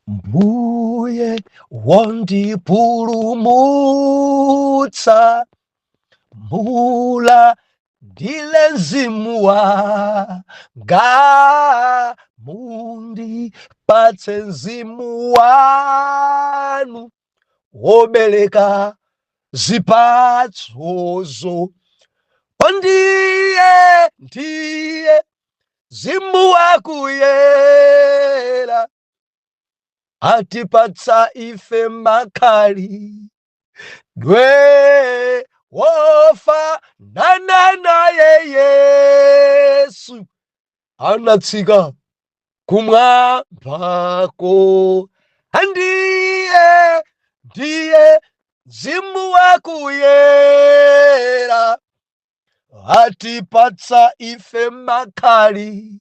Mbuye wondipulumutsa, mulandile mzimu wanga, mundipatse mzimu wanu wobereka zipatsozo. Ndiye, ndiye mzimu wakuyera, atipatsa ife makhalidwe wofanana naye Yesu anatsika kumwambako. Ndiye, ndiye mzimu wakuyera, atipatsa ife makhalidwe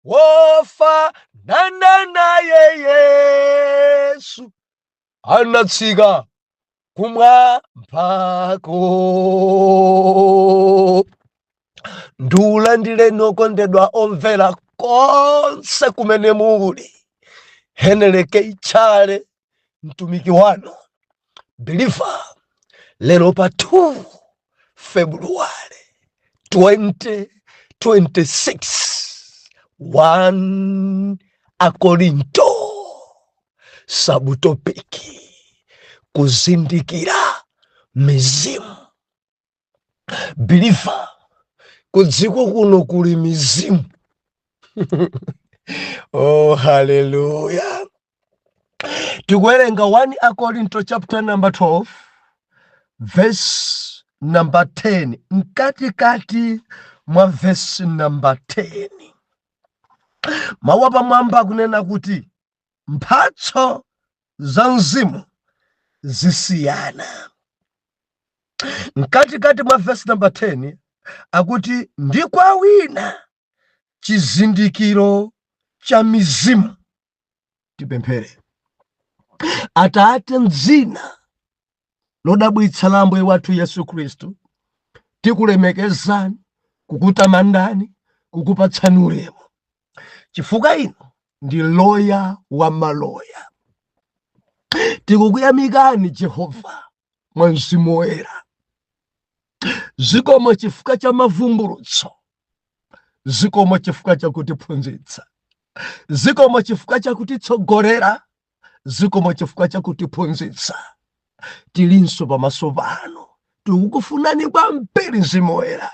wofanana naye Yesu anatsika kumwambako. Ndiulandireni okondedwa omvera konse kumene muli. Henry K Chale, mtumiki wanu believer, lero pa 2 February 2026, 1 Akorinto, subtopic kuzindikira mizimu. Believer, kudziko kuno kuli mizimu. Oh, haleluya! Tikuwerenga 1 Akorinto chapter number 12 verse number 10. Mkatikati mwa verse number 10, mawu apamwamba akunena kuti mphatso za mzimu zisiyana. Mkatikati mwa verse number 10 akuti ndi kwa wina chizindikiro cha mizimu. Tipemphere. Atate, mdzina lodabwitsa la Ambuye wathu Yesu Khristu, tikulemekezani, kukutamandani, kukupatsani ulemu, chifukwa inu ndi loya wa maloya. Tikukuyamikani Jehova mwa Mzimu Woyera. Zikomo chifukwa cha mavumbulutso, zikomo chifukwa chakutiphunzitsa, zikomo chifukwa chakutitsogolera, zikomo chifukwa chakutiphunzitsa. Tilinso pamaso pano, tikukufunani kwambiri. Mzimu Woyera,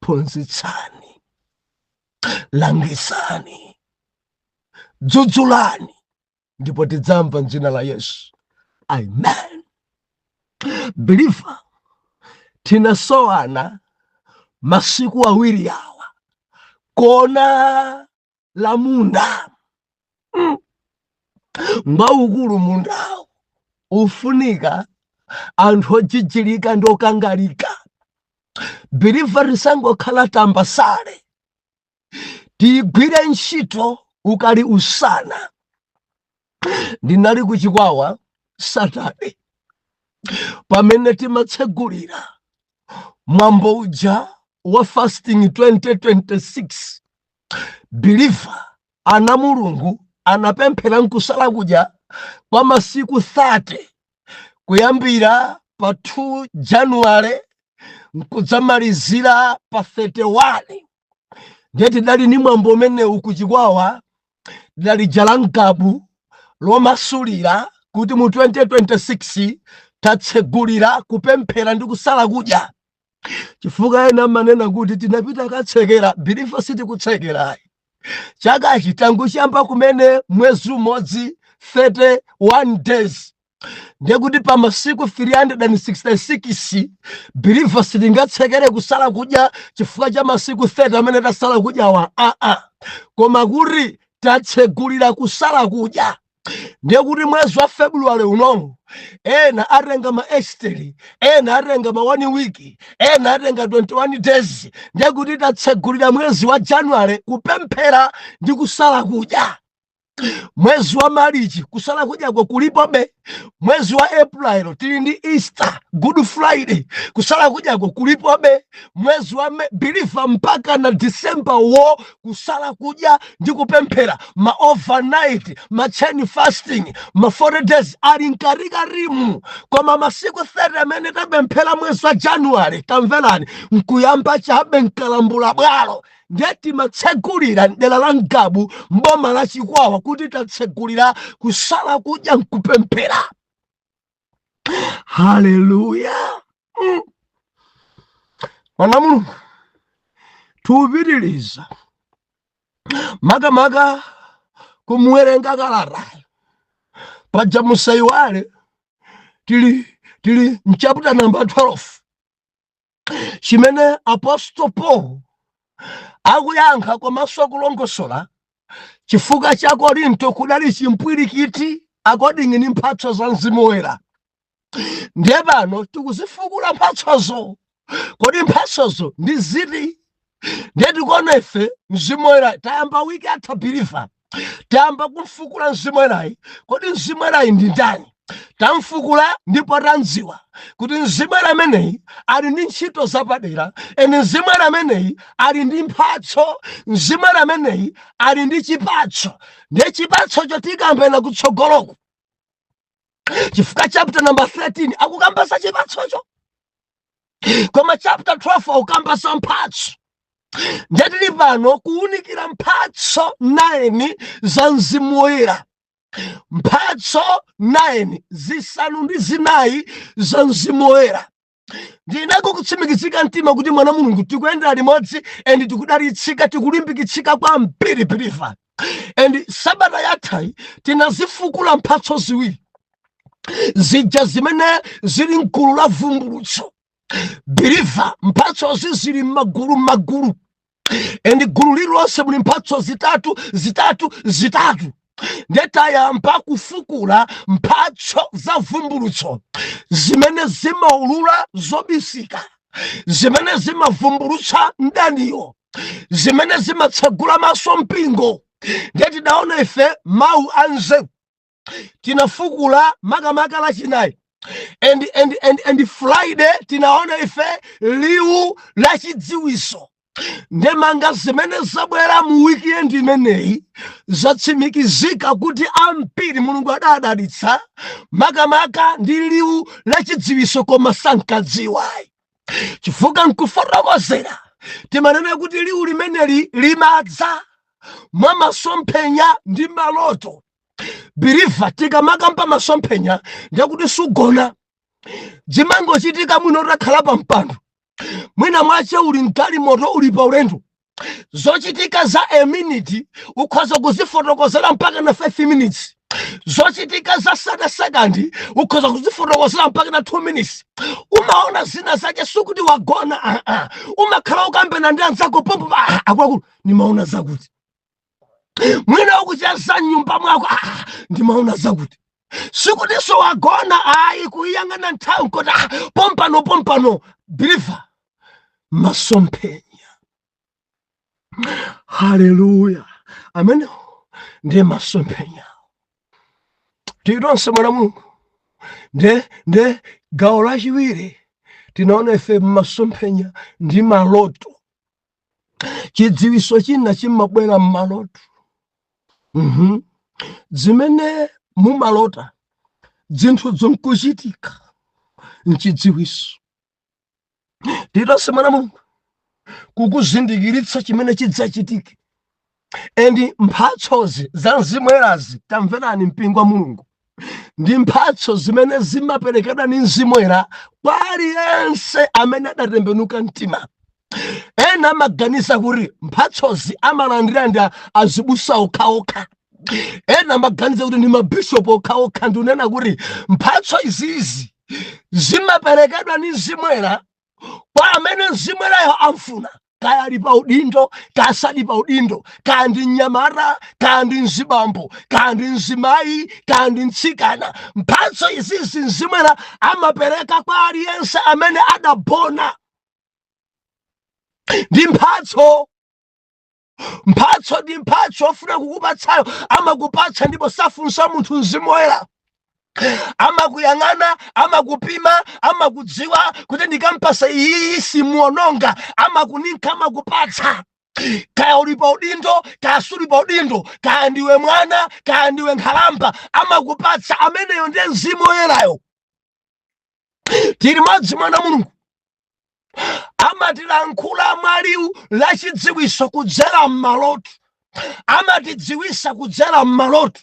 phunzitsani, langisani, dzudzulani, ndipo tidzamva mdzina la Yesu, amen. Believer, tinasowana masiku 2 awa kona la munda. Mwaukulu mundawo ufunika anthu ojijilika ndi okangalika. Believer, tisangokhala tambasale, tiyigwire ntchito ukali usana. Ndinali kuchikwawa Saturday pamene timatsegulira mwambo uja wa fasting 2026. Believer, ana Mulungu anapemphera nkusala kudya kwa masiku 30, kuyambira pa 2 January nkudzamalizira pa 31. Ndiye tidali ni mwambo umenewu kuchikwawa, lidali la mgabu lomasulira kuti mu 2026 tatsegulira kupemphera ndi kusala kudya, chifukwa ena amanena kuti tinapita katsekera. Believer, sitikutsekerayi. Chakachi tangochiyamba kumene mwezi umodzi, 31 days, ndiye kuti pa masiku 366, believer, sitingatsekere kusala kudya chifukwa cha masiku 30 amene tasala kudyawa, aa. Koma kuti tatsegulira kusala kudya, ndiye kuti mwezi wa February unowu ena atenga ma extra, ena atenga ma 1 week, ena atenga 21 days. Ndiye kuti tatsegulira mwezi wa January kupemphera ndi kusala kudya. Mwezi wa Marichi kusala kudyako kulipobe. Mwezi wa April tili ndi Easter, Good Friday, kusala kudyako kulipobe. Mwezi wa May, believer, mpaka na December wo kusala kudya ndi kupemphera, ma overnight, ma chain fasting, ma 40 days ali mkatikatimu. Koma masiku 30 amene tapemphera mwezi wa January, tamverani, nkuyamba chabe, nkalambula bwalo. Ndiye timatsegulira dera la Ngabu, mboma la Chikwawa, kuti tatsegulira kusala kudya nkupemphera. Haleluya. Mwana Mulungu, tiupitiliza makamaka kumuwerenga kalatayo. Paja musayiwale, tili mchapter number 12 chimene Apostle Paul akuyankha komanso akulongosola chifukwa cha Korinto kudali chimpwirikiti according ni mphatso za Mzimu Woyera. Ndiye pano tikuzifukula mphatsozo. Kodi mphatsozo ndi ziti? Ndiye tikuona ife Mzimu Woyera tayamba wiki atha, believer, tayamba kumfukula Mzimu Woyerayi. Kodi Mzimu Woyerayi ndi ndani? Tamfukula ndipo tandziwa kuti Mzimu Woyera ameneyi ali ndi ntchito zapadera, ene Mzimu Woyera ameneyi ali ndi mphatso, Mzimu Woyera ameneyi ali ndi chipatso. Ndiye chipatsocho tikambena kutsogoloku, chifukwa chapter number 13 akukamba za chipatsocho, koma chapter 12 akukamba za mphatso. Ndiye tili pano kuwunikira mphatso 9 za Mzimu Woyera, mphatso 9, zisanu ndi zinayi za Mzimu Woyera. Ndinako kutsimikizika mtima kuti mwana Mulungu tikuyendera limodzi and tikudalitsika, tikulimbikitsika kwambiri, believer. And sabata yathayi tinazifukula mphatso ziwiri zija zimene zili mgulu la vumbulutso. Believer, mphatsozi zili m'magulu m'magulu, and gulu lililonse muli mphatso zitatu, zitatu, zitatu. Ndiye tayamba kufukula mphatso za vumbulutso zimene zimaulula zobisika, zimene zimavumbulutsa mdaniyo, zimene zimatsegula maso mpingo. Ndiye tidaona ife mawu anzeru, tinafukula makamaka Lachinayi, and Friday tinaona ife liwu la chidziwiso. Ndemanga zimene zabwera mu weekend imeneyi zatsimikizika kuti ambiri Mulungu adadalitsa makamaka ndi liwu la chidziwiso, koma sankadziwayi, chifukwa nkufotokozera timanena kuti liwu limeneli limadza mwa masomphenya ndi maloto. Believer, tikamakamba masomphenya ndiyakuti sugona, zimangochitika mwino utakhala pa mpando, mwina mwache uli mgalimoto, uli pa ulendo. Zochitika za a minute ukhoza kuzifotokozera mpaka na 5 minutes, zochitika za 30 second ukhoza kuzifotokozera mpaka na 2 minutes. Umaona zina zake, sikuti wagona, umakhala ukambena ndi anzako pompo, ah, akuluakulu, nimaona zakuti. Mwina ukucheza mnyumba mwako, ah, ndimaona zakuti. Sikutinso wagona ayi, kuyang'ana nthawi nkoti, ah, pompano pompano. Believer, masomphenya, haleluya, amenewo ndiye masomphenya. Tili mwana Mulungu. Nde gawo lachiwiri tinaona ife masomphenya ndi maloto. Chidziwiso china chimabwera m'maloto. Zimene mumalota zinthu zonkuchitika nchidziwiso. Titonse mwana Mulungu, kukuzindikiritsa chimene chidzachitike. And mphatsozi za Mzimu Woyerazi, tamverani mpingo wa Mulungu, ndi mphatso zimene zimaperekedwa ndi Mzimu Woyera kwa aliyense amene adatembenuka mtima. Ena amaganiza kuti mphatsozi amalandira ndi azibusa okhaokha, ena amaganiza kuti ndi mabishopu okhaokha. Ndikunena kuti mphatso izizi zimaperekedwa ndi Mzimu Woyera kwa amene Mzimu Woyerayo amfuna, kaya ali pa udindo, kaya sali pa udindo, kaya ndi mnyamata, kaya ndi mzibambo, kaya ndi mzimayi, kaya ndi mtsikana. Mphatso izizi Mzimu Woyera amapereka kwa aliyense amene adabona ndi mphatso. Mphatso ndi mphatso, ofuna kukupatsayo amakupatsa, ndipo safunsa munthu. Mzimu Woyera amakuyang'ana, amakupima, amakudziwa kuti ndikampasa iyi simuononga. Amakuninka, amakupatsa. Kaya uli pa udindo, kaya suli pa udindo, kaya ndiwe mwana, kaya ndiwe nkhalamba, amakupatsa. Ameneyo ndiye Mzimu Woyerayo. Tili madzi, mwana Mulungu amatilankhula mwaliwu la chidziwiso kudzera m'maloto, amatidziwisa kudzera m'maloto.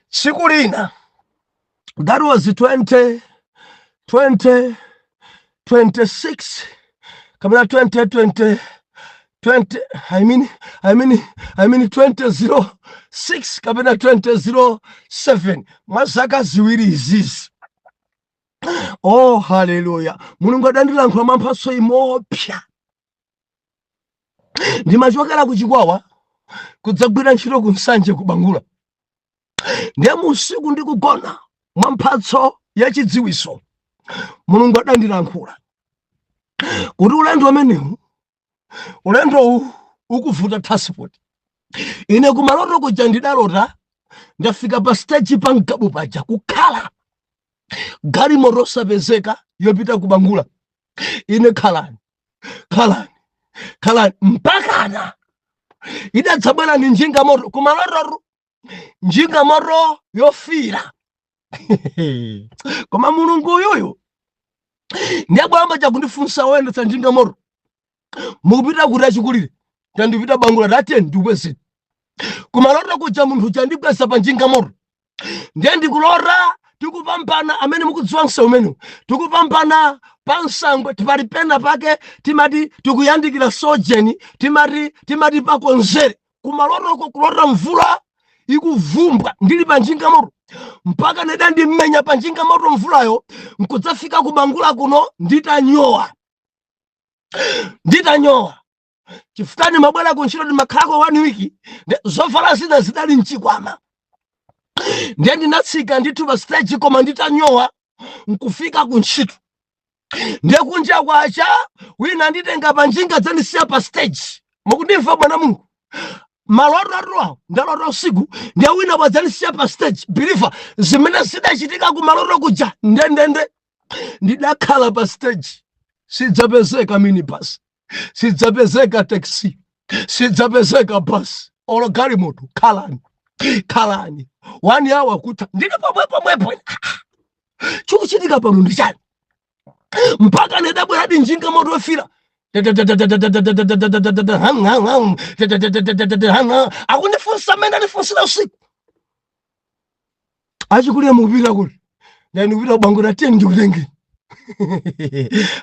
Tsiku lina, that was 20 20 26 kapena 2020 20, I mean 2006 kapena 2007, mwa zaka ziwiri izizi. Oh, haleluya! Mulungu adandilankhula mwa mphatso imopsa. Ndimachokera ku Chikwawa kudzagwira ntchito ku Nsanje, ku Bangula. Ndiye musiku ndikugona, mwa mphatso ya chidziwiso, Mulungu adandilankhula kuti ulendo umenewu, ulendowu ukuvuta transport. Ine kumaloto kuja ndidalota ndafika pa stage pa Mgabu paja, kukhala galimoto osapezeka yopita ku Bangula. Ine khalani, khalani, khalani, mpakana idadzabwera ni njinga moto kumalototu, njinga moto yofira. Koma Mulungu uyuyu ndiye bwamba chakundifunsa woyendetsa njinga moto, "Mukupita kuti, achikulire?" "Tandipita Bangula." "Tatiyeni ndikukwezeni." Kumaloto kuja munthu chandikweza pa njinga moto. Ndiye ndikulota tikupambana, amene mukudziwa msewu umenewu, tikupambana pa Nsangwe, pali pena pake timati tikuyandikira Sojeni, timati pakonzere. Kumalotoko kulota mvula ikuvumbwa ndili pa njinga moto, mpaka ndidandimenya pa njinga moto mvulayo, nkudzafika kubangula kuno nditanyowa, nditanyowa, chifukwa ndimabwera kuntchito ndimakhalako one week. Zovala zina zidali mchikwama. Ndiye ndinatsika ndithu pa stage, koma nditanyowa, nkufika kuntchito. Ndiye kunja kwacha, wina anditenga pa njinga, dzandisiya pa stage. Mukundimva, bwana Mulungu? Maloto atuwawo ndalota usiku. Ndiye wina wadzandisiya pa stage. Believer, zimene zidachitika kumaloto kuja ndendende, ndidakhala pa stage, sidzapezeka minibus, sidzapezeka taxi, sidzapezeka bus olo galimoto. Khalani, khalani, one hour kutha ndili pomwe pomwepo. Chikuchitika pano ndi chani? Mpaka ndidabweradi njinga moto yofira, akundifunsa mmene andifunsira usiku, "Achikulire, mukupita kuti?" "Ndikupita Bangula." "Tiyeni ndikutengeni."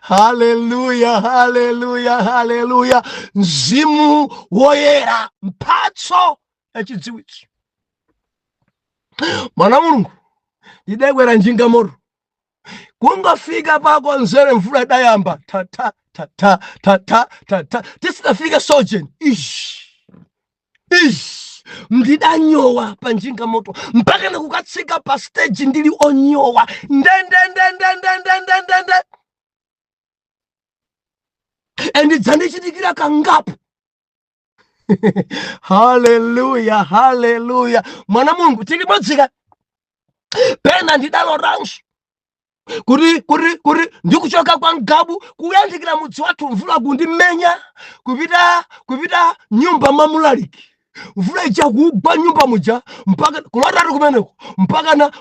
Haleluya, haleluya, haleluya! Mzimu Woyera, mphatso yachidziwitso. Mwana Mulungu, ndidakwera njinga moto, kungofika pakonzere mvula idayamba, ta ta ta ta ta ta ta ta, tisidafike Sojen. Ish ish, ndidanyowa pa njinga moto mpaka ndikukatsika pa stage ndili onyowa ndendendendendendendende. And dzandichitikira kangapo. Haleluya, haleluya! Mwana Mulungu, tili modzika. Pena ndidalotanso kuti ndikuchoka kwa Ngabu kuyandikira mudzi wathu, mvula kundimenya, kupita nyumba mwa mulaliki, mvula ija kugwa nyumba muja, mpaka kulotatu kumeneko,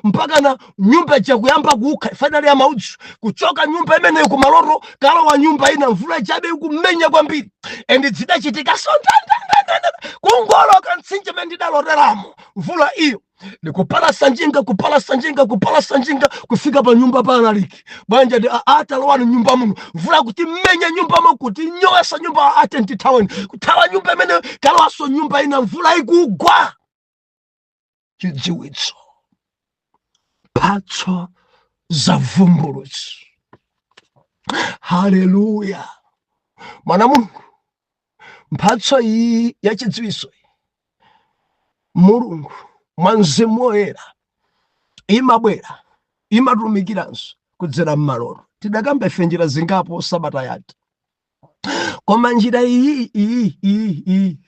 mpakana nyumba ija kuyamba kukha finally ya maudzu. Kuchoka nyumba imeneyo kumaloto, kalowa nyumba ina, mvula ichabe ikumenya kwambiri. And zidachitikaso ndandandandanda, kungoloka mtsinje mene ndidaloteramo, mvula iyo ndikupalasa njinga, kupalasa njinga, kupalasa njinga, kufika pa nyumba pa alaliki. "Bwanja?" Ndi "Atalowani nyumba muno." Mvula kuti mmenye nyumbamo, kuti nyowesa nyumba. "Ate ntithaweni." Kuthawa nyumba imene, kalowaso nyumba ina, mvula ikugwa. Chidziwitso, mphatso za vumbulutso. Haleluya! Mwana Mulungu, mphatso iyi ya chidziwitso, Mulungu mwa Mzimu Woyera imabwera, imatumikiranso kudzera m'maloto. Tidakamba ife njira zingapo sabata yatha. Koma njira iyi iyi iyi iyi,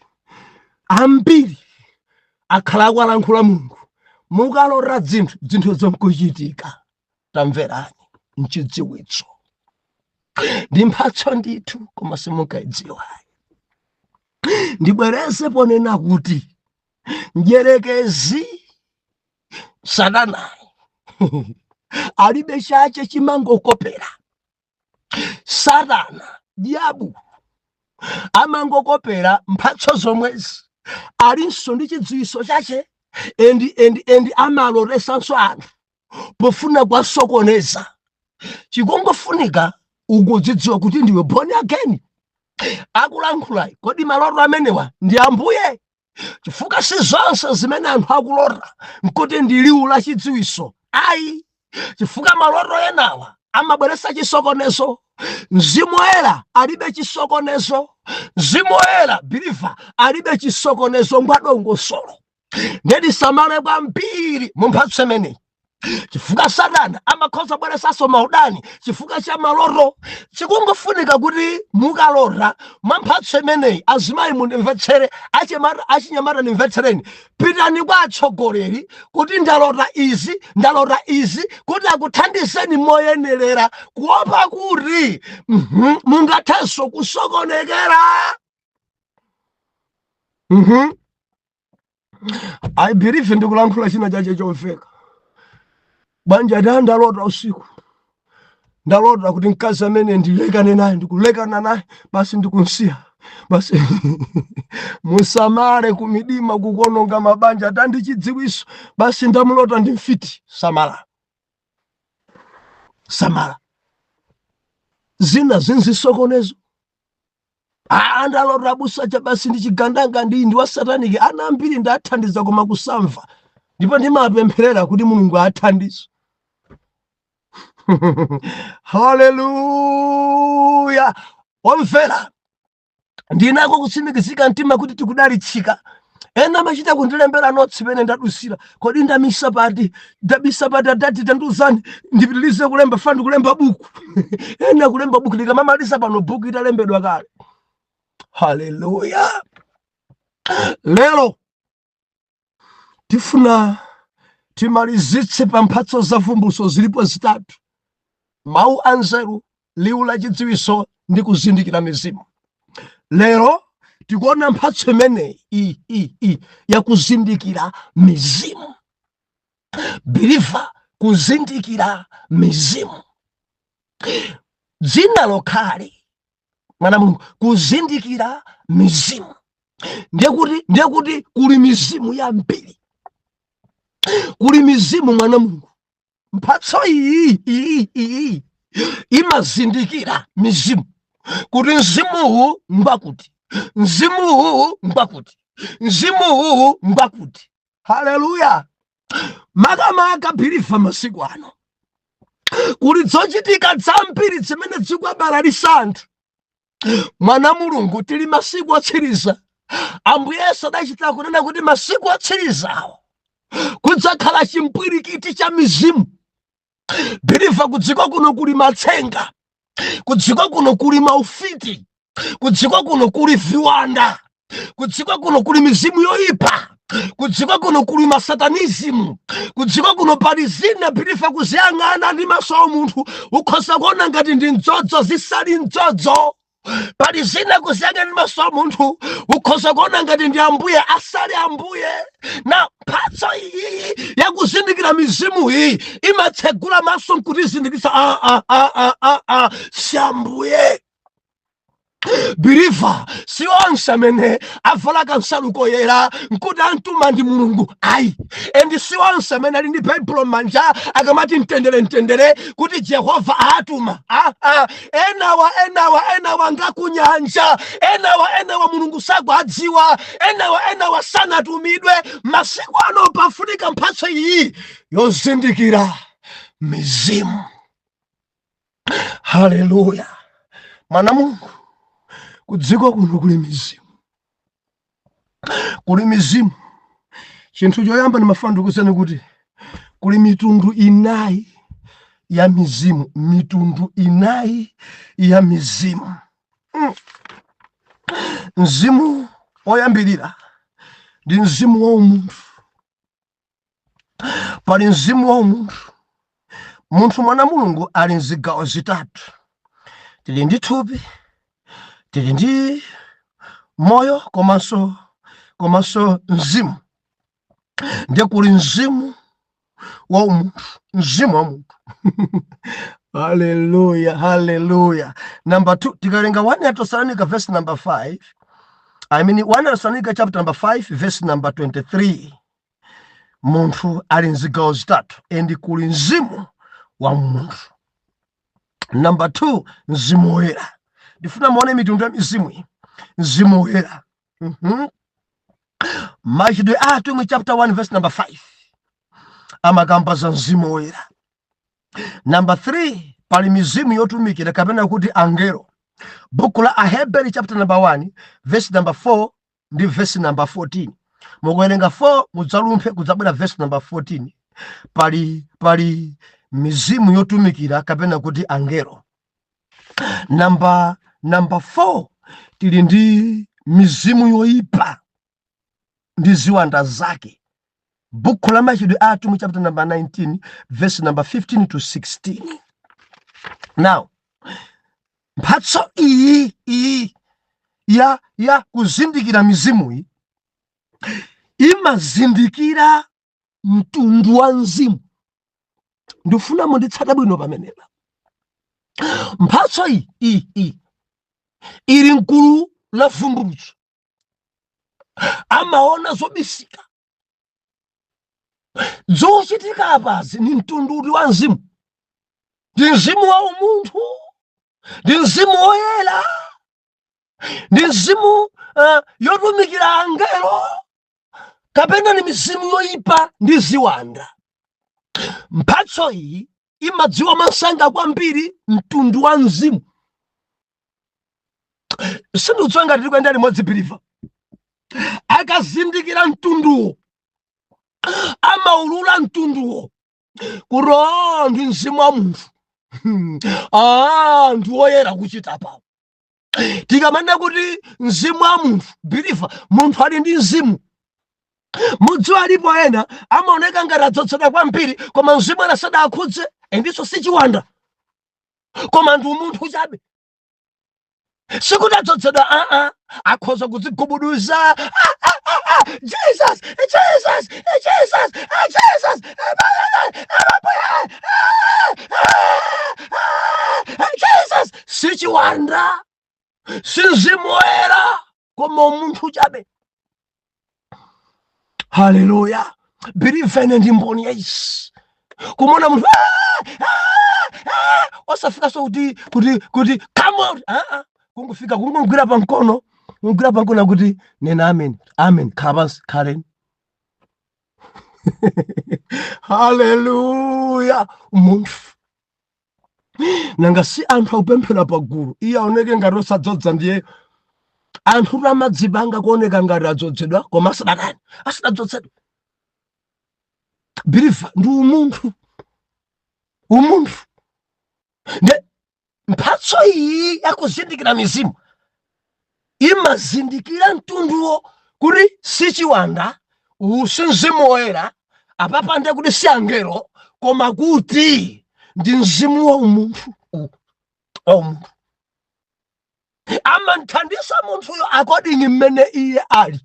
ambiri akhala akuwalankhula Mulungu. Mukalota zinthu, zinthu zonkuchitika. Tamverani, mchidziwitso ndi mphatso ndithu, koma simunkayidziwa. Ndibwereze ponena kuti mdyerekezi Satanayi alibe chache, chimangokopera. Satana diabu amangokopera mphatso zomwezi. Alinso ndi chidziwitso chache and amalotesanso anthu pofuna kwasokoneza. Chikungofunika ukudzidziwa kuti ndiwe born again. Akulankhulayi, kodi maloto amenewa ndi Ambuye? Chifukwa si zonse zimene anthu akulota nkuti ndi liwu la chidziwitso, ayi, chifukwa maloto enawa amabweretsa chisokonezo. Mzimu Woyera alibe chisokonezo. Mzimu Woyera, believer, alibe chisokonezo, ngwadongosolo. Ndetisamale kwambiri mu mphatso imeneyi, chifukwa Satana amakhoza bweresanso maudani chifukwa cha maloto. Chikungofunika kuti mukalota mwa mphatso imeneyi, azimayi mundimvetsere, achinyamata ndimvetsereni, pitani kwa atsogoleri kuti ndalota izi, ndalota izi, kuti akuthandizeni moyenerera, kuopa kuti mungathenso kusokonekera. I believe ndikulankhula china chache chomveka. Banja ta ndalota usiku, ndalota kuti mkazi amene ndilekane naye, ndikulekana naye basi, ndikunsiya basi. Musamale kumidima kukononga mabanja. Tandichidziwiso basi, ndamulota ndi mfiti. Samala, samala, zina zinzisokonezo. Aa, ndalota abusacha basi ndi chigandanga, ndi wa satanic. Ana ambiri ndathandiza koma kusamva, ndipo ndimapempherera kuti Mulungu athandize. Haleluya! Omvera, ndinako kutsimikizika mtima kuti tikudalitsika. Ena amachita kundilembera notes pene ndadusira. Kodi ndamisa pati, ndabisa pati? Adati tandiuzani ndipitilize kulemba, fa ndikulemba buku. Ena kulemba buku, ndikamamaliza pano buku italembedwa kale. Haleluya! Lero tifuna timalizitse pa mphatso za vumbulutso. Zilipo zitatu: mawu anzeru, liwu la chidziwitso ndi kuzindikira mizimu. Lero tikuona mphatso imeneyi i i i yakuzindikira mizimu. Believer, kuzindikira mizimu, dzina lokhali, mwana Mulungu, kuzindikira mizimu, ndiye kuti kuli mizimu yambiri, kuli mizimu, mwana Mulungu. Mphatso iyi iyi iyi imazindikira mizimu kuti mzimuwu ngwakuti, mzimuwu ngwakuti, mzimuwu ngwakuti. Haleluya! Makamaka, believer, masiku ano kuli zochitika zambiri zimene zikuabalalisa anthu. Mwana Mulungu, tili masiku otsiriza. Ambuye Yesu adachita kunena kuti masiku otsirizawo kudzakhala chimpwirikiti cha mizimu. Believer, kudziko kuno kuli matsenga, kudziko kuno kuli maufiti, kudziko kuno kuli viwanda, kudziko kuno kuli mizimu yoyipa, kudziko kuno kuli masatanism, kudziko kuno pali zina. Believer, kuziyang'ana ndi maso a munthu ukhoza kuona ngati ndi mdzodzo, zisali mdzodzo. Pali zina kuziyang'ana ndi maso a munthu ukhoza kuona ngati ndi Ambuye, asali Ambuye. Na mphatso iyi yakuzindikira mizimu iyi imatsegula maso nkutizindikitsa, a a a a a a, si Ambuye. Believer, si onse amene avala kansalu koyera nkuti amtuma ndi Mulungu, ayi. And si onse amene ali ndi Baibulo m'manja akamati mtendere, mtendere, kuti Jehova atuma. Ah, ah. Enawa, enawa, enawa ngakunyanja. Enawa, enawa Mulungu sakwadziwa. Enawa, enawa sanatumidwe. Masiku ano pafunika mphatso iyi yozindikira mizimu. Haleluya! Mwana Mulungu, kudziko kuno kuli mizimu, kuli mizimu. Chinthu choyamba ndimafuna ndikuuzeni kuti kuli mitundu inayi ya mizimu, mitundu inayi ya mizimu. Mzimu oyambirira ndi mzimu wa umunthu. Pali mzimu wa umunthu. Munthu, mwana Mulungu, ali mzigawo zitatu. Tili ndi thupi, tili ndi moyo, komanso mzimu. Ndiye kuli mzimu wa umunthu, mzimu wa munthu. Haleluya, haleluya. Number 2, tikawerenga 1 Tesalonica verse number 5, I mean 1 Tesalonica chapter number 5 verse number 23, munthu ali mzigawo zitatu and kuli mzimu wa munthu. Number 2, mzimu woyera. Ndifuna muone mitundu ya mizimu iyi. Mzimu woyera. Machitidwe a Atumwi chapter 1 verse number 5 amakamba za mzimu woyera. Number 3, pali mizimu yotumikira kapena kuti angelo. Buku la Aheberi chapter number 1 verse number 4 ndi verse number 14. Mukuwerenga 4, mudzalumphe kudzabwera verse number 14. Pali mizimu yotumikira kapena kuti angelo. Number 4, tili ndi mizimu yoyipa ndi ziwanda zake. Buku la Machitidwe a Atumwi chapter number 19 verse number 15 to 16. Now, mphatso iyi ya kuzindikira mizimuyi imazindikira mtundu wa mzimu. Ndifuna munditsata bwino pamenepa. Mphatso iyi ili mkulu la vumbulutso, amaona zobisika zochitika apazi. Ni mtundu wa mzimu? Ndi mzimu wa umunthu? Ndi mzimu woyera? Ndi mzimu yotumikira angelo, kapena ni mizimu yoyipa ndi ziwanda? Mphatso iyi imadziwa masanga kwambiri mtundu wa mzimu. Sindikudziwa ngati tikuyenda limodzi, believer. Akazindikira mtunduwo, amaulula mtunduwo kuti, "Ah, ndi mzimu wa munthu. Ah, ndi woyera kuchita pawo." Tikamanena kuti mzimu wa munthu, believer, munthu ali ndi mzimu. Mudziwa, alipo ena amaoneka ngati adzozedwa kwambiri, koma mzimu ena sadakhudze, endiso si chiwanda, koma ndi umunthu chabe. Sikuti adzozedwa, aa, akhoza kudzigubuduza, "Ah, ah, ah, ah, Jesus, Jesus, Jesus, ah, Jesus, ah, ah, ah, ah, ah, Jesus." Si chiwanda, si mzimu woyera, koma umunthu chabe. Haleluya. Believer, ine ndi mboni yaisi kumona munthu, "Ah, ah, ah," osafikaso kuti come out, ah, ah. Kungofika kungogwira pamkono, kungogwira pamkono kuti, "Nena amen, amen, khala pansi, khaleni." Haleluya. Munthu, nanga si anthu akupemphera pagulu, iye aoneke ngati osadzodza. Ndiye anthu amadzipanga kuoneka ngati adzozedwa koma asadakani, asadadzozedwa. Believer, ndi umunthu, umunthu. Nde mphatso iyi yakuzindikira mizimu imazindikira mtunduwo kuti si chiwanda, uwu si mzimu woyera apapa, ndiye kuti si angelo, koma kuti ndi mzimu wa umunthu, wa umunthu. Amanthandiza munthuyo according mmene iye ali.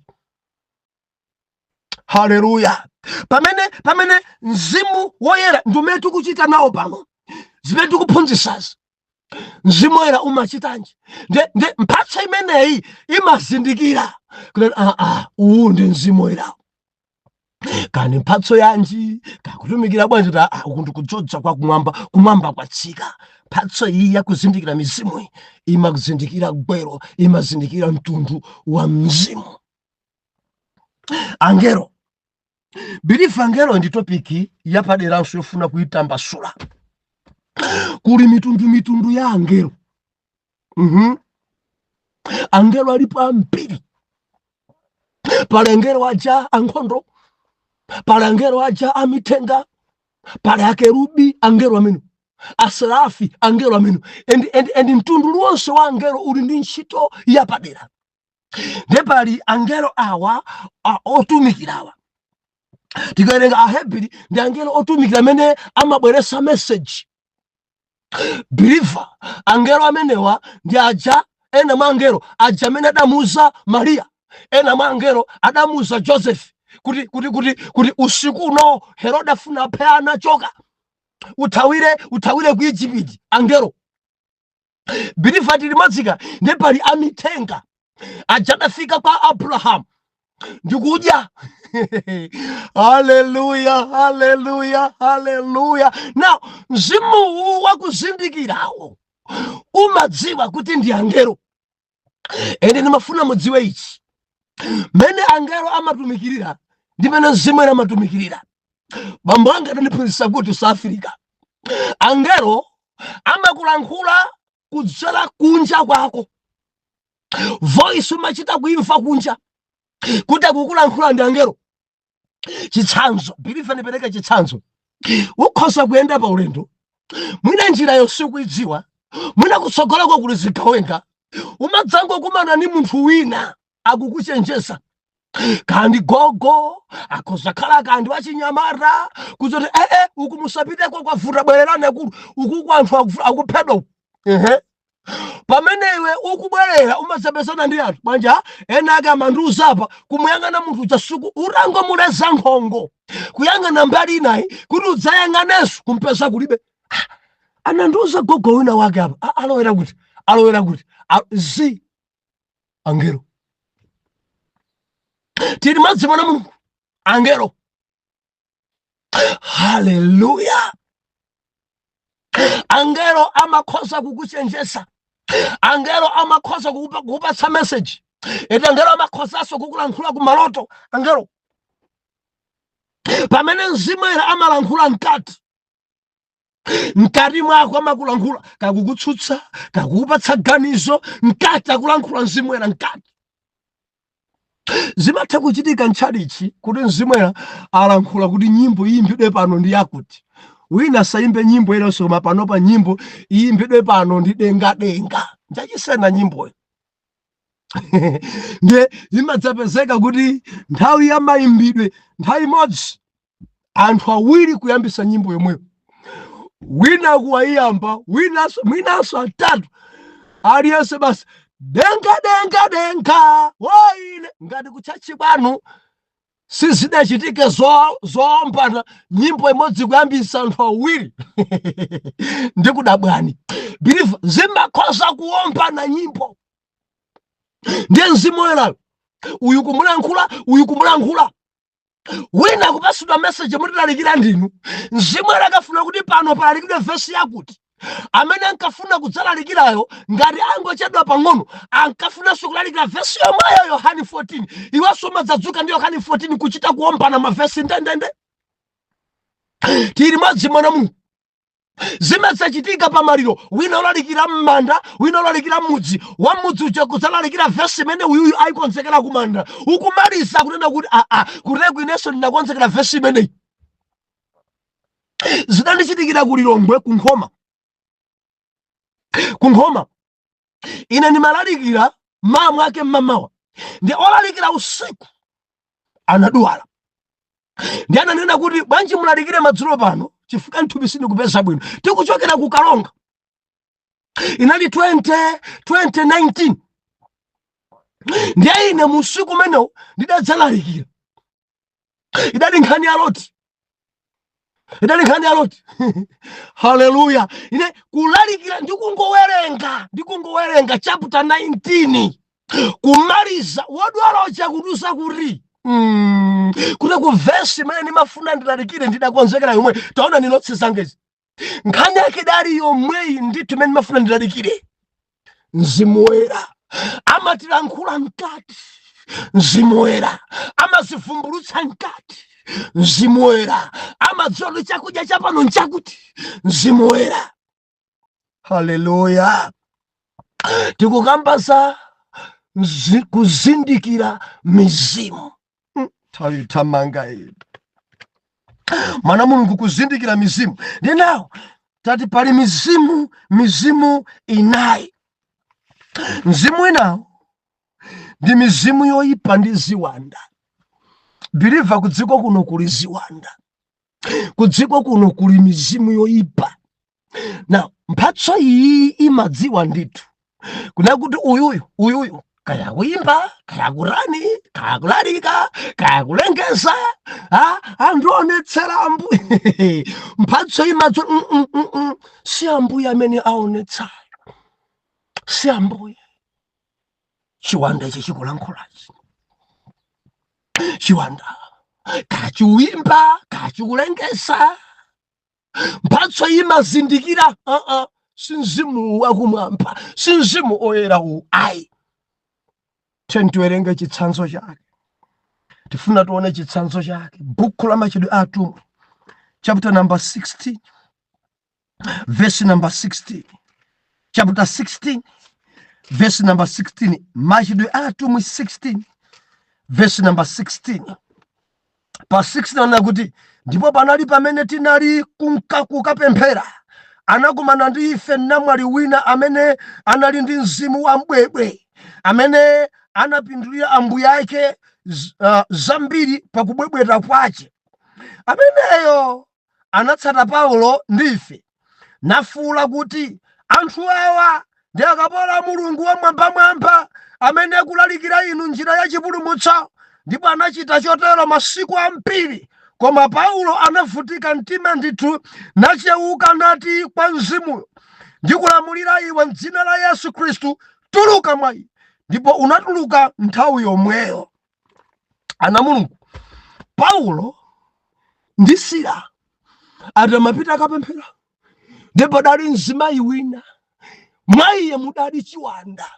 Haleluya. Pamene mzimu woyera ndi umene tikuchita nawo pano, zimene tikuphunzisazi, mzimu woyera umachitanji? Nde mphatso imeneyi imazindikira kuti, aa, uwu ndi mzimu woyerawo. Kani mphatso yanji, kakutumikira bwanji? Ta, ah, uku ndikudzodza kwa kumwamba, kumwamba kwatsika. Mphatso iyi yakuzindikira mizimu iyi imazindikira gwero, imazindikira mtundu wa mzimu. Angelo, believer, angelo ndi topic yapaderanso yofuna kuitambasula. Kuli mitundu mitundu ya angelo. Angelo alipo ambiri. Pali angelo aja ankhondo, pali angelo aja amithenga, pali akerubi, angelo amene aserafi, angelo amene and mtundu uliwonse wa angelo uli ndi ntchito yapadera. Ndiye pali angelo awa otumikirawa. Tikawerenga Ahebiri, ndi angelo otumikira amene amabweretsa message. Believer, angelo amenewa ndi aja, ena mwa angelo aja amene adamuuza Mariya, ena mwa angelo adamuuza Joseph kuti usiku uno Herode afuna aphe ana, choka uthawire, uthawire ku Egypt. Angelo, believer, tili limodzi? Ndi pali amithenga aja adafika kwa Abrahamu ndikudya. Haleluya, haleluya, haleluya! Now, mzimuwu wakuzindikirawo umadziwa kuti ndi angelo. Ene ndimafuna mudziwe ichi: mmene angelo amatumikirira ndi mmene mzimu ena amatumikirira. Bambo anga adandiphunzitsa kuti South Africa angelo amakulankhula kudzera kunja kwako. Voice umachita kuimva kunja kuti akukulankhula ndi angelo. Chitsanzo, believer, ndipereke chitsanzo. Ukhoza kuyenda pa ulendo, mwina njira sikuidziwa, mwina kutsogolako kuli zigawenga. Umadzangokumana ni munthu wina akukuchenjeza, kandi gogo akhoza khala, kandi wachinyamata, kuzoti, "Ee, uku musapiteko, kwavuta, bwererani akulu, uku anthu akuphedwa uku." Ehe, pamene iwe ukubwerera umadzapezana ndi anthu bwanja ena ake amandiuza apa. Kumuyang'ana munthu uja suku, utangomuleza nkhongo kuyang'ana mbali inayi kuti udzayang'anenso, kumpeza kulibe. Ah, anandiuza gogo wina wake apa. Ah, alowera kuti, alowera kuti? Zi angelo. Tili madzi, mwana Mulungu, angelo. Haleluya! Angelo amakhoza kukuchenjeza, angelo amakhoza kukupatsa message eti, angelo amakhozanso kukulankhula kumaloto, angelo. Pamene mzimu ena amalankhula mkati, mkati mwako amakulankhula, kakukutsutsa, kakukupatsa ganizo mkati, akulankhula mzimu ena mkati. Zimatha kuchitika ntchalichi kuti mzimu ena alankhula kuti nyimbo iyimbidwe pano ndi yakuti, wina asayimbe nyimbo ilonso, koma panopa nyimbo iyimbidwe pano ndi "Dengadenga", njachisena nyimboyo. Ndiye imadzapezeka kuti nthawi ya mayimbidwe, nthawi imodzi anthu awiri kuyambisa nyimbo yomweyo, wina kuwayiyamba, winanso, mwinanso atatu, aliyense basi "Denga denga denga woine". Ngati kutchachi kwanu sizidachitike zowombana, nyimbo imodzi kuyambisa anthu awiri, ndikudabwani. Believer, zimakhoza kuwombana nyimbo. Ndiye mzimu woyerayo, uyu kumulankhula, uyu kumulankhula, wina kupasidwa message mutilalikira ndinu. Mzimu woyera akafuna kuti pano palalikidwe vesi yakuti, amene ankafuna kudzalalikirayo ngati angochedwa pang'ono, ankafunanso kulalikira vesi yomweyo, Yohani 14, iwenso umadzadzuka ndi Yohani 14, kuchita kuombana mavesi ndendende. Tili madzi, mwana Mulungu. Zimadzachitika pamaliro, wina ulalikira m'manda, wina ulalikira mudzi wa mudzi uja kudzalalikira vesi imene uyuyu ayikonzekera kumanda. Ukumaliza kunena kuti, "Aa, kuteko inenso ndinakonzekera vesi imeneyi." Zidandichitikira ku Lilongwe, ku Nkhoma. Ku Nkhoma ine ndimalalikira mmawa mwake mmamawa, ndi olalikira usiku anadwala, ndi ananena kuti, "Bwanji mulalikire madzulo pano, chifukwa nthupi sindikupeza bwino?" Tikuchokera ku Kalonga, inali 20 2019. Ndiye ine musiku umenewo ndidadzalalikira, idali nkhani ya Loti, idali nkhani ya Loti. Haleluya! Ine kulalikira, ndikungowerenga, ndikungowerenga chapter 19, kumaliza, wodwala uja kudusa kuti kuti ku vesi imene ndimafuna ndilalikire ndidakonzekera yomwe. Taona, ni notes zangezi, nkhani yake idali yomweyi ndithu imene ndimafuna ndilalikire. Mzimu Woyera amatilankhula mkati, Mzimu Woyera amazivumbulutsa mkati, Mzimu Woyera amadziwa kuti chakudya chapano nchakuti. Mzimu Woyera, haleluya! Tikukamba za kuzindikira mizimu. Nthawi thamanga iyi, mwana Mulungu, kuzindikira mizimu. Ndinawo tati pali mizimu, mizimu inayi. Mzimu winawo ndi mzimu wa Ndi mizimu yoyipa ndi ziwanda. Believer, kudziko kuno kuli ziwanda, kudziko kuno kuli mizimu yoyipa. Na mphatso iyi imadziwa ndithu kuna kuti uyuyu, uyuyu, kaya kuimba, kaya kurani, kaya kulalika, kaya kulengeza, andionetsera Ambuye. Mphatso imadziwa si Ambuye amene aonetsayo, si Ambuye. Chiwanda ichi chikulankhulachi, chiwanda kachiwimba, kachikulengeza, mphatso imazindikira si mzimu wakumwamba, si mzimu oyera uwu, ayi. Tiyeni tiwerenge chitsanzo chake, tifuna tione chitsanzo chake. Buku la Machitidwe a Atumwi, chapter number 16, verse number 16. Chapter 16, verse number 16. Machitidwe a Atumwi 16, verse number 16. Pa 16 anena kuti, "Ndipo panali pamene tinali kunka kukapemphera, anakumana ndi ife namwali wina amene anali ndi mzimu wa mbwebwe, amene anapindulira ambuye ake zambiri pakubwebweta kwace. Ameneyo anatsata Paulo ndi ife, nafuwula kuti, 'Anthu awa ndi akapolo a Mulungu wamwambamwamba, amene akulalikira inu njira ya chipulumutso.' Ndipo anachita chotero masiku ambiri. Koma Paulo anavutika mtima ndithu, nachewuka nati kwa mzimuyo, 'Ndikulamulira iwe mdzina la Yesu Khristu, tuluka mwa iye.' Ndipo unatuluka nthawi yomweyo." Ana Mulungu, Paulo ndi Sila atamapita akapemphera, ndipo padali mzimayi wina, mwa iye mudali chiwanda,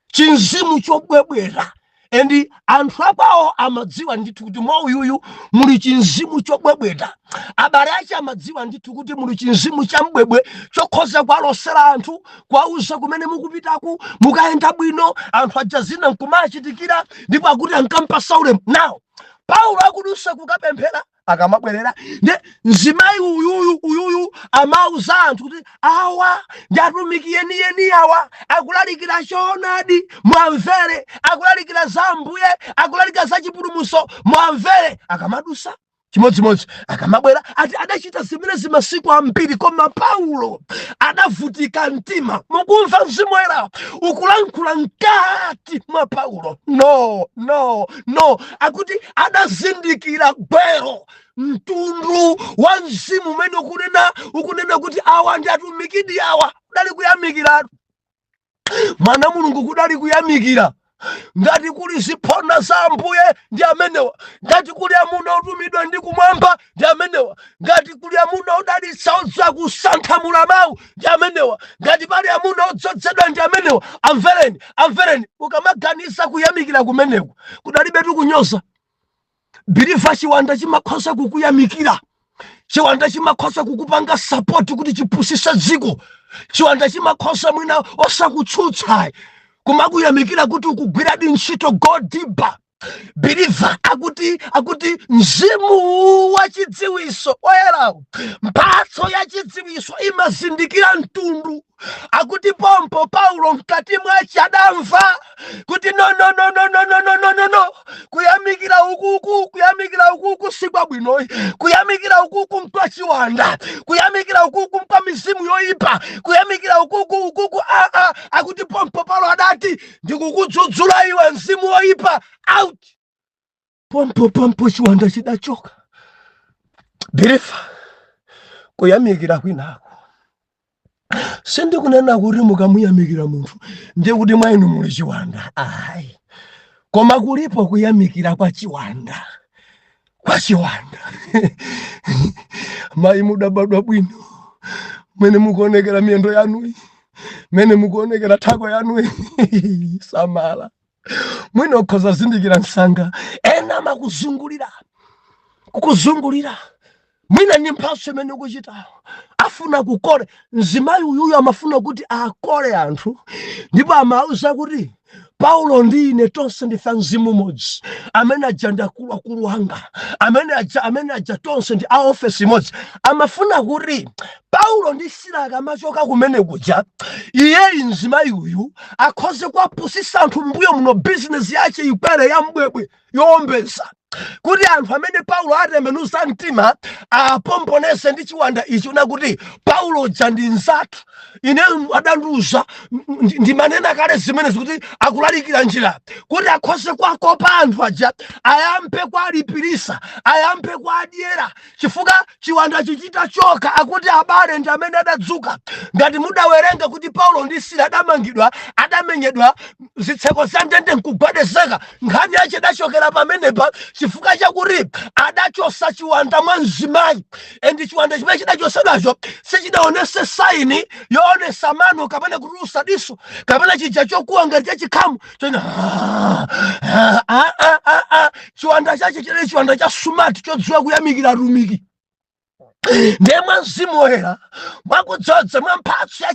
chinzimu chobwebwera. And anthu akwawo amadziwa ndithu kuti mwa uyuyu muli chinzimu chobwebweta. Abale ache amadziwa ndithu kuti muli chinzimu cha mbwebwe chokhoza kuwalosera anthu, kuwauza kumene mukupitaku mukayenda bwino. Anthu aja zina nkumachitikira, ndipo akuti ankampasa ulemu. Now Paulo akudusa kukapemphera, akamabwerera ndi mzimayi uyuyu, uyuyu amauza anthu kuti awa ndi atumiki yeniyeni, awa akulalikira choonadi, mwamvere, akulalikira za Ambuye, akulalikira za chipulumutso, mwamvere. Akamadusa chimodzimodzi, akamabwera, ati adachita zimenezi masiku ambiri. Koma Paulo adavutika mtima. Mukumva mzimu woyera ukulankhula mkati mwa Paulo? No, no, no. Akuti adazindikira gwero, mtundu wa mzimu umene ukunena kuti awa ndi atumikidi awa. Kudali kuyamikiratu, mwana Mulungu, kudali kuyamikira. Ngati kuli ziphona za Ambuye, ndi amenewa. Ngati kuli amuna otumidwa ndi kumwamba, ndi amenewa. Ngati kuli amuna odalitsa, odziwa kusanthamula mawu, ndi amenewa. Ngati pali amuna odzozedwa, ndi amenewa. Amvereni, amvereni. Ukamaganiza kuyamikira kumeneku, kudalibetu kunyoza. Believer, chiwanda chimakhoza kukuyamikira, chiwanda chimakhoza kukupanga support kuti chipusise dziko. Chiwanda chimakhoza mwina osakutsutsa, kumakuyamikira kuti ukugwiradi ntchito. Go deeper, believer. Akuti mzimu wa chidziwiso oyerawo, mphatso ya chidziwiso imazindikira mtundu. Akuti pompo Paulo mkati mwace adamva kuti no, no, no, no, no, no, no, no, no, no, kuyamikira ukuku, kuyamikira ukuku sikwabwinoyi. Kuyamikira ukuku nkwachiwanda, kuyamikira ukuku nkwa mizimu yoyipa, kuyamikira ukuku, ukuku aa. Akuti pompo Paulo adati, "Ndikukudzudzula iwe mzimu woyipa, out." Pompo pompo chiwanda chidachoka. Believer, kuyamikira kwinako, sindikunena kuti mukamuyamikira munthu ndiye kuti mwa inu muli chiwanda, ayi. Koma kulipo kuyamikira kwa chiwanda, kwa chiwanda. Mayi, mudabadwa bwino, mene mukuonekera miyendo yanuyi, mene mukuonekera thako yanuyi, samala, mwina ukhoza zindikira msanga. Ena amakuzungulira, kukuzungulira, mwina ndi mphatso imene ukuchitayo, afuna kukole. Mzimayi uyuyu amafuna kuti akole anthu, ndipo amauza kuti Paulo ndi ine tonse ndife mzimu umodzi. Amene aja ndi akuluakulu anga, amene aja, amene aja, tonse ndi a ofesi imodzi. Amafuna kuti Paulo ndi Sila akamachoka kumene kuja, iyeyi mzimayi uyu akhoze kuwapusisa anthu mbuyo muno, bizinesi yace ikwere ya mbwebwe yowombeza, kuti anthu amene Paulo atembenuza mtima apomponese ndi chiwanda ichi, una kuti Paulo uja ndi nzathu, ine adandiuza, ndimanena kale zimenezi kuti akulalikira njira, kuti akhoze kwakopa anthu aja, ayambe kwalipirisa, ayambe kwadyera, chifukwa chiwanda chichita choka akuti abale ndi amene adadzuka. Ngati mudawerenga kuti Paulo ndi Sila adamangidwa, adamenyedwa, zitseko za ndende nkugwedezeka, nkhani yache idachokera pamenepa, chifukwa chakuti adachosa chiwanda mwa mzimayi, and chiwanda chimene chidachosedwacho sichidaonese sign yoonesa mano kapena kutulusa diso kapena chija chokuwa ngati chachikhamu chona. Chiwanda chache chili chiwanda cha smart, chodziwa kuyamikira atumiki. Ndiye mwa Mzimu Woyera, mwakudzodza, mwa mphatso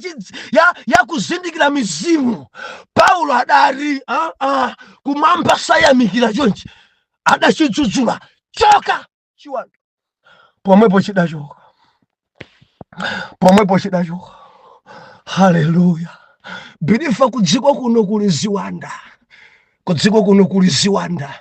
ya kuzindikira mizimu, Paulo adati, "Ah, ah, kumwamba sayamikira chonchi." Adachidzudzula, "Choka chiwanda!" Pomwepo chidachoka, pomwepo chidachoka. Haleluya! Believer, kudziko kuno kuli ziwanda, kudziko kuno kuli ziwanda.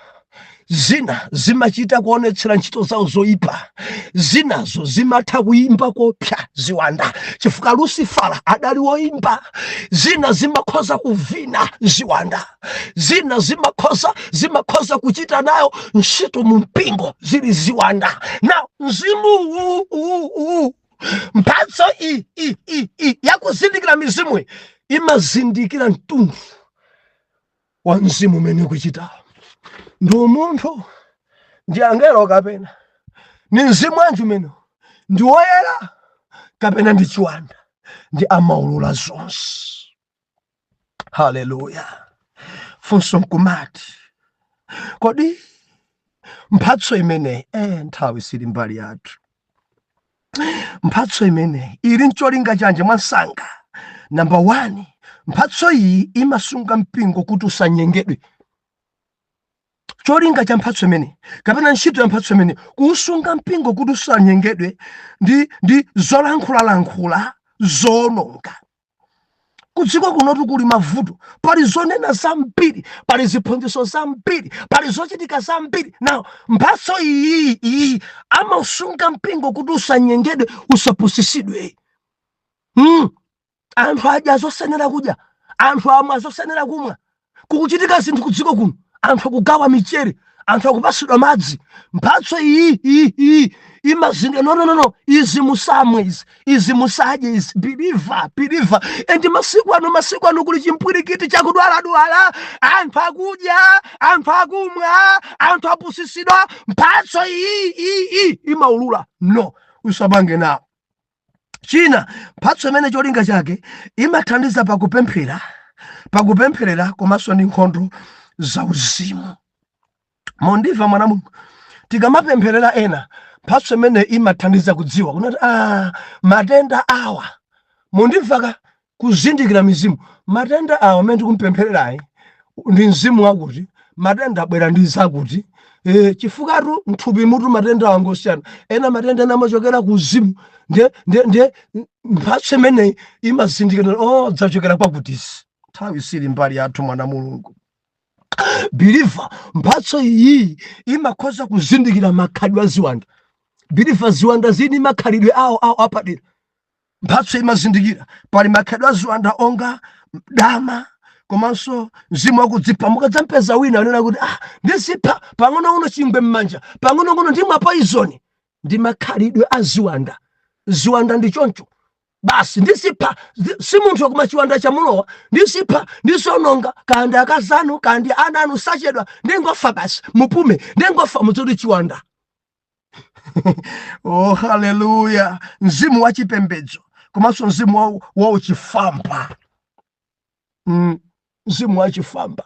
Zina zimachita kuonetsera ntchito zawo zoyipa, zinazo zimatha kuyimba kopsa ziwanda, chifukwa Lucifera adali woyimba. Zina zimakhoza kuvina ziwanda, zina zimakhoza kuchita nayo ntchito mu mpingo zili ziwanda. Na mzimu uwu uwu uwu, mphatso i i i i yakuzindikira mizimu imazindikira mtundu wa mzimu umene ukuchita, ndi umunthu, ndi angelo, kapena ni mzimu wanji umene, ndi woyera kapena ndi chiwanda, ndi amaulula zonse. Haleluya! Funso nkumati, kodi mphatso imeneyi, nthawi sili mbali yathu, mphatso imeneyi ili ncholinga chanji? Mwansanga, number 1, mphatso iyi imasunga mpingo kuti usanyengedwe. Cholinga cha mphatso imeneyi kapena ntchito ya mphatso imeneyi, kuusunga mpingo kuti usanyengedwe ndi zolankhulalankhula zoononga. Kudziko kunotu kuli mavuto, pali zonena zambiri, pali ziphunzitso zambiri, pali zochitika zambiri. Now mphatso iyi iyi amausunga mpingo kuti usanyengedwe, usapusisidwe. Anthu adya zosenera kudya, anthu amwa zosenera kumwa, kukuchitika zinthu kudziko kuno, anthu akugawa michere, anthu akupasidwa madzi. Mphatso iyi iyi iyi imazinga, "No, no, no, no, izi musamwe, izi, izi musadye izi." Believer, believer, and masiku ano, masiku ano kuli chimpwirikiti chakudwaladwala, anthu akudya, anthu akumwa, anthu apusisidwa. Mphatso iyi iyi iyi imaulula, "No, usapange nawo." China, mphatso imene cholinga chake imathandiza pakupemphera, pakupempherera komanso ndi nkhondo zauzimu. Mondimva, mwana Mulungu, tikamapempherera ena, mphatso imene imathandiza kudziwa kunati, ah, matenda awa, mundimvaka, kuzindikira mizimu, matenda awa amene tikumpemphererayi ndi mzimu wakuti, matenda abwera ndi zakuti. Chifukatu mthupi mutu matenda angosiyana, ena matenda ena amachokera ku uzimu. Ndiye mphatso imeneyi imazindikira, "Oh, dzachokera kwakutisi." Nthawi sili mbali yathu, mwana Mulungu. Believer, mphatso iyi imakhoza kuzindikira makhalidwe a ziwanda. Believer, ziwanda zini makhalidwe awo awo apadera. Mphatso imazindikira pali makhalidwe a ziwanda onga dama komanso mzimu wakudzipha. Mukadzampeza wina anena kuti, "Ah, ndizipha pang'onong'ono, chingwe m'manja pang'onong'ono, ndimwa poison," ndi makhalidwe a ziwanda. Ziwanda ndi choncho basi, ndizipha, si munthu koma chiwanda chamulowa, ndizipha, ndizononga, kandi akazanu kandi ana anu sachedwa, ndingofa basi, mupume, ndingofa, mudzoti chiwanda. Oh, haleluya! Mzimu wa chipembedzo komanso mzimu wa uchifamba. Mzimu wa chifamba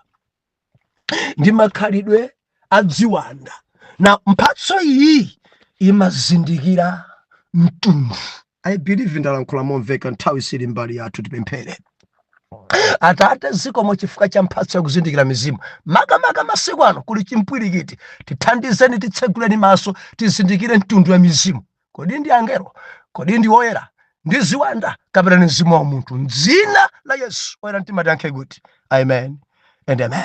ndi makhalidwe a ziwanda. Na mphatso iyi imazindikira mtundu. I believe ndalankhula momveka. Nthawi sili mbali yathu, tipemphere. Atate, zikomo chifukwa cha mphatso yakuzindikira mizimu. Makamaka masiku ano kuli chimpwirikiti, tithandizeni, titseguleni maso, tizindikire mtundu wa mizimu. Kodi ndi angelo? Kodi ndi oyera? Ndi ziwanda kapena ndi mzimu wa munthu? Mdzina la Yesu, oyera mtima tiyankhe kuti amen and amen.